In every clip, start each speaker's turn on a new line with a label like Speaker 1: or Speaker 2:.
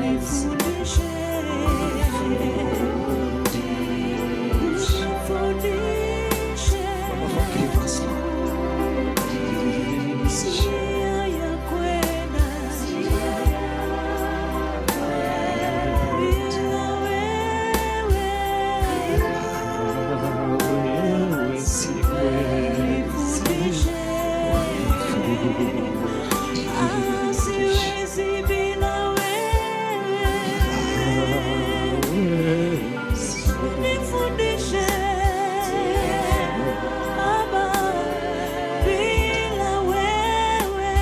Speaker 1: Nifundishe. Nifundishe.
Speaker 2: Father, forgive us, Lord.
Speaker 1: Njia ya kwenda bila wewe.
Speaker 2: Wewe siwezi.
Speaker 1: Nifundishe. Siwezi bila wewe. Nifundishe Baba, bila wewe.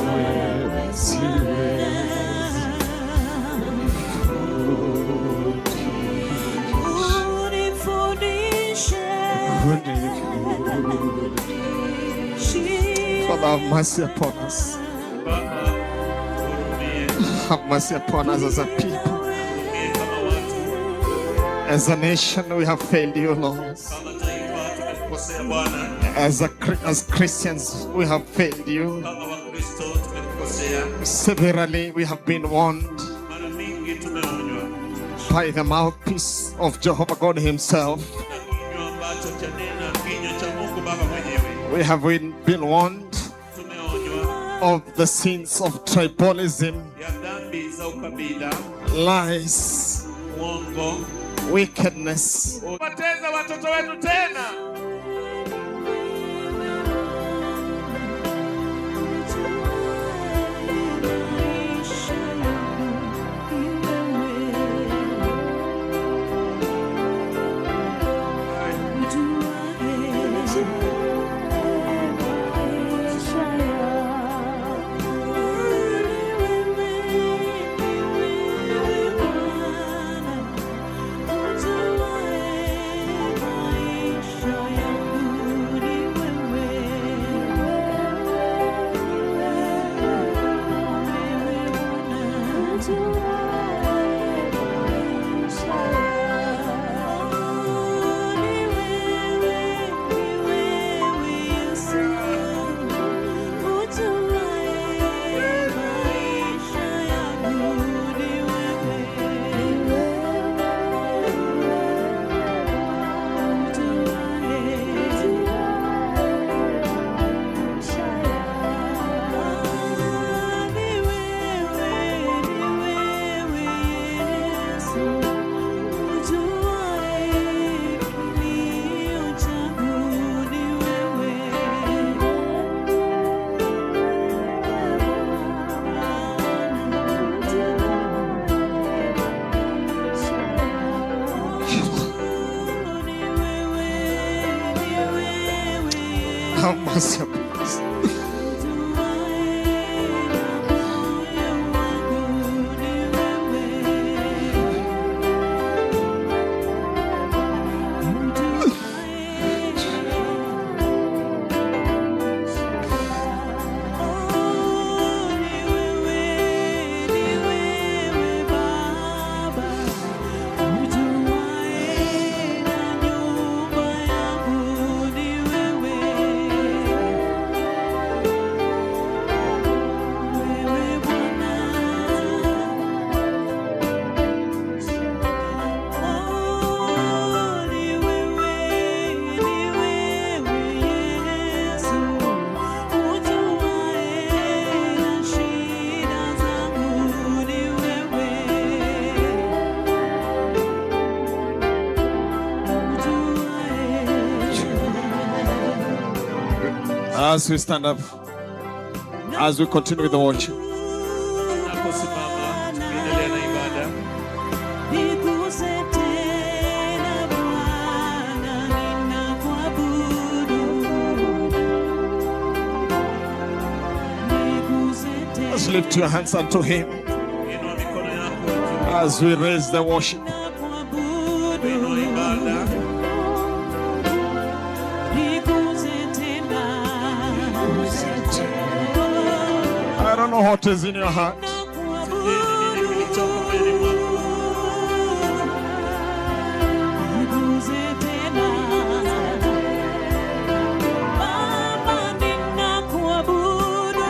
Speaker 2: Wewe siwezi.
Speaker 1: Unifundishe.
Speaker 2: Father, have mercy upon us.
Speaker 3: Baba, tuhurumie,
Speaker 2: Have mercy upon us as a people.
Speaker 3: tuhurumie kama watu,
Speaker 2: As a nation, we have failed you, Lord.
Speaker 3: Kama taifa tumekukosea Bwana,
Speaker 2: As Christians, we have failed you.
Speaker 3: Kama Wakristo tumekukosea.
Speaker 2: Severally, we have been warned
Speaker 3: Mara mingi tumeonywa
Speaker 2: by the mouthpiece of Jehovah God Himself.
Speaker 3: Na kinywa ambacho chanena, kinywa cha Mungu Baba mwenyewe.
Speaker 2: We have been warned
Speaker 3: Tumeonywa
Speaker 2: of the sins of tribalism,
Speaker 3: ya dhambi za ukabila,
Speaker 2: lies,
Speaker 3: uongo,
Speaker 2: wickedness.
Speaker 3: Poteza watoto wetu tena.
Speaker 1: Maisha yangu ni wewe. Maisha yangu ni wewe, ni wewe Bwana. Ujuaye maisha yangu ni wewe. Wewe Bwana. Ujuaye maisha yangu ni wewe, ni wewe Yesu. Ujuaye maisha yangu ni wewe. Ni wewe, ujuaye maisha yangu ni wewe, ni wewe Yesu. Ujuaye kilio changu ni wewe. Ni wewe, ni wewe.
Speaker 2: Have mercy upon us.
Speaker 1: Ujuaye na moyo wangu ni wewe. Ujuaye. Oh, ni wewe, ni wewe Baba. Ujuaye na nyumba yangu ni wewe. Wewe Bwana. Oh, ni wewe, ni wewe Yesu. Ujuaye na shida zangu ni wewe. Ujuaye.
Speaker 2: As we stand up, as we continue with the worship,
Speaker 3: Tunaposimama tukiendelea na ibada,
Speaker 1: Niguse tena Bwana, ninakuabudu. Niguse
Speaker 2: let's
Speaker 1: tena,
Speaker 2: lift your hands unto Him
Speaker 3: inua mikono yako juu,
Speaker 2: as we raise the worship.
Speaker 1: ninakuabudu.
Speaker 3: Inua ibada.
Speaker 1: Niguse tena.
Speaker 2: I don't know what is in your heart.
Speaker 3: Sijui ni nini kilichoko moyoni mwako.
Speaker 1: Niguse tena. Baba, ninakuabudu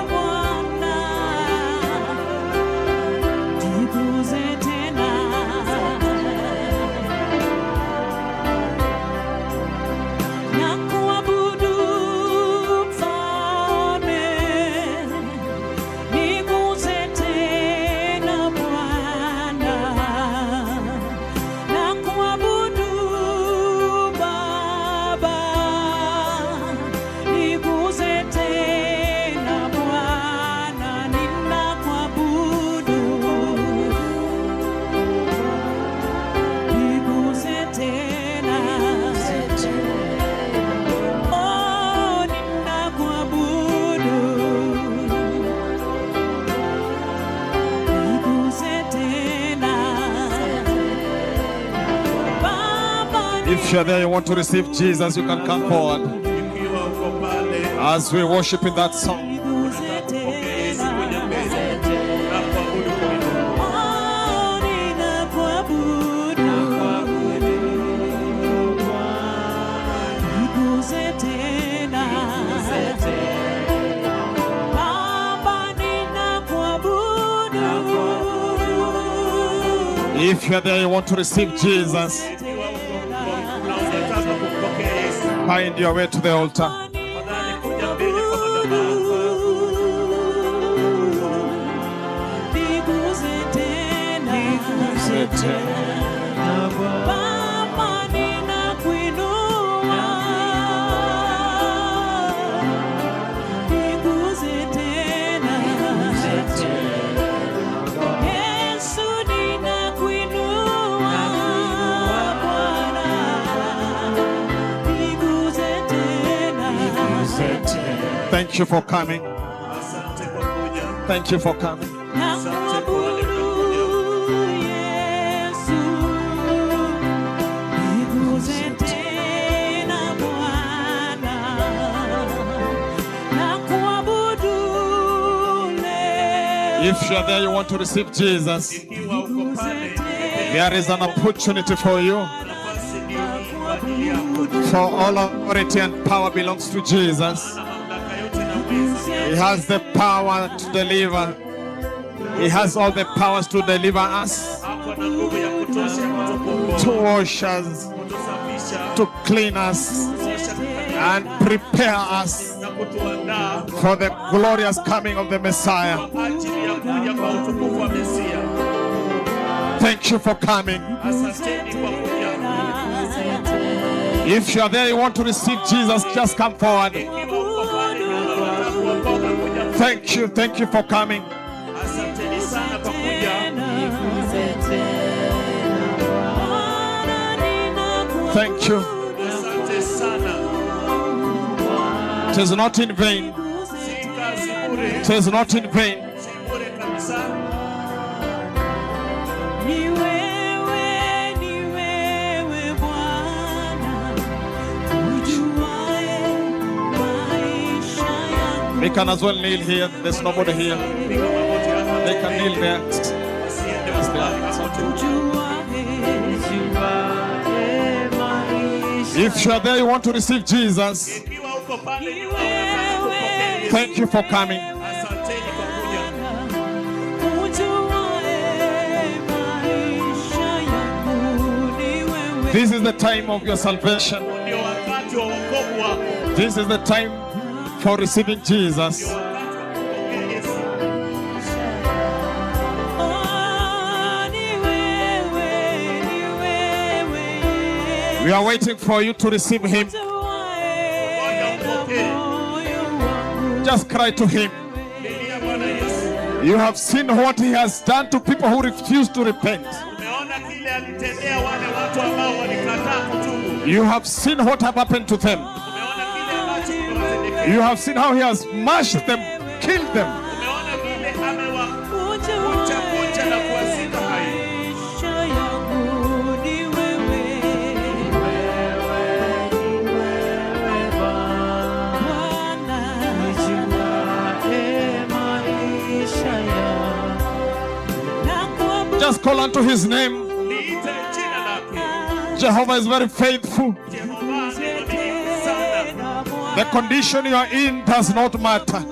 Speaker 1: Bwana.
Speaker 2: If you're there, you want to receive Jesus, you can come forward.
Speaker 3: Ikiwa uko pale
Speaker 2: As we worship in that song.
Speaker 1: Niguze
Speaker 3: kupokea Yesu,
Speaker 1: tena.
Speaker 3: kuja mbele na kuabudu kwa wimbo.
Speaker 1: Oh, ninakuabudu. Niguze tena. Baba, ninakuabudu.
Speaker 2: If you're there, you want to receive Jesus,
Speaker 3: Ikiwa uko na unataka kumpokea Yesu,
Speaker 2: find your way to the altar.
Speaker 3: tafadhali kuja mbele kwa madhabahu.
Speaker 1: Niguze tena. Baba, ninakuinua. Niguze tena. Yesu, ninakuinua, Bwana. Niguze tena.
Speaker 2: Thank you for coming.
Speaker 3: Asante kwa kuja.
Speaker 2: Thank you for coming.
Speaker 1: Nakuabudu, Yesu. Niguze tena, Bwana. Nakuabudu leo.
Speaker 2: If you're there, you want to receive Jesus,
Speaker 3: Ikiwa uko pale,
Speaker 2: there is an opportunity for you.
Speaker 3: Nafasi ndio hii kwa ajili yako.
Speaker 2: For all authority and power belongs to Jesus.
Speaker 3: Na mamlaka yote na uwezo.
Speaker 2: He has the power to deliver. He has all the powers to deliver us,
Speaker 3: Ako na nguvu ya kutosha ya kutukomboa,
Speaker 2: to wash us,
Speaker 3: kutusafisha,
Speaker 2: to clean us,
Speaker 3: kuosha kufanya
Speaker 2: and prepare us
Speaker 3: na kutuandaa
Speaker 2: for the glorious coming of the Messiah.
Speaker 3: Kwa ajili ya kuja kwa utukufu wa Mesia.
Speaker 2: Thank you for coming.
Speaker 3: Asanteni kwa kuja.
Speaker 2: If you are there, you want to receive Jesus, just come forward.
Speaker 3: Ikiwa uko pale na unataka kuokoka, kuja.
Speaker 2: Thank you. Thank you for coming.
Speaker 3: Asanteni sana kwa kuja.
Speaker 2: Thank you.
Speaker 3: Asante sana.
Speaker 2: It is not in vain.
Speaker 3: Si kazi bure,
Speaker 2: It is not in vain.
Speaker 3: Si bure kabisa.
Speaker 1: Ni wewe, ni wewe Bwana, ujuaye maisha yangu.
Speaker 2: We can as well kneel here. There's nobody here.
Speaker 3: Piga magoti hapa.
Speaker 2: They can kneel there.
Speaker 3: Wasiende mbali hapo tu.
Speaker 1: Ujuaye
Speaker 2: If you are there, you want to receive Jesus.
Speaker 3: Ikiwa uko pale nyuma unataka kupokea Yesu.
Speaker 2: Thank you for coming.
Speaker 3: Asanteni kwa kuja.
Speaker 1: Ujuaye maisha yangu ni wewe.
Speaker 2: This is the time of your salvation.
Speaker 3: Ndio wakati wa wokovu wako.
Speaker 2: This is the time for receiving Jesus.
Speaker 3: Ndio wakati wa kupokea Yesu.
Speaker 1: Oh, ni wewe, ni wewe.
Speaker 2: We are waiting for you to receive him.
Speaker 1: Ujuaye na moyo wangu.
Speaker 2: Just cry to him.
Speaker 3: Lilia Bwana Yesu.
Speaker 2: You have seen what he has done to people who refuse to repent.
Speaker 3: Umeona kile alitendea wale watu ambao walikataa kutubu.
Speaker 2: You have seen what have happened to them.
Speaker 3: Umeona kile ambacho kimewatendekea.
Speaker 2: You have seen how he has mashed them, killed them.
Speaker 3: Umeona vile amewakunja kunja na kuwazika hai.
Speaker 1: Maisha yangu ni wewe. Bwana.
Speaker 4: Nijuae maisha yangu.
Speaker 2: Just call unto his name.
Speaker 3: Liite jina lake.
Speaker 2: Jehovah is very faithful.
Speaker 3: Jehova ni mwaminifu sana.
Speaker 2: The condition you are in does not matter.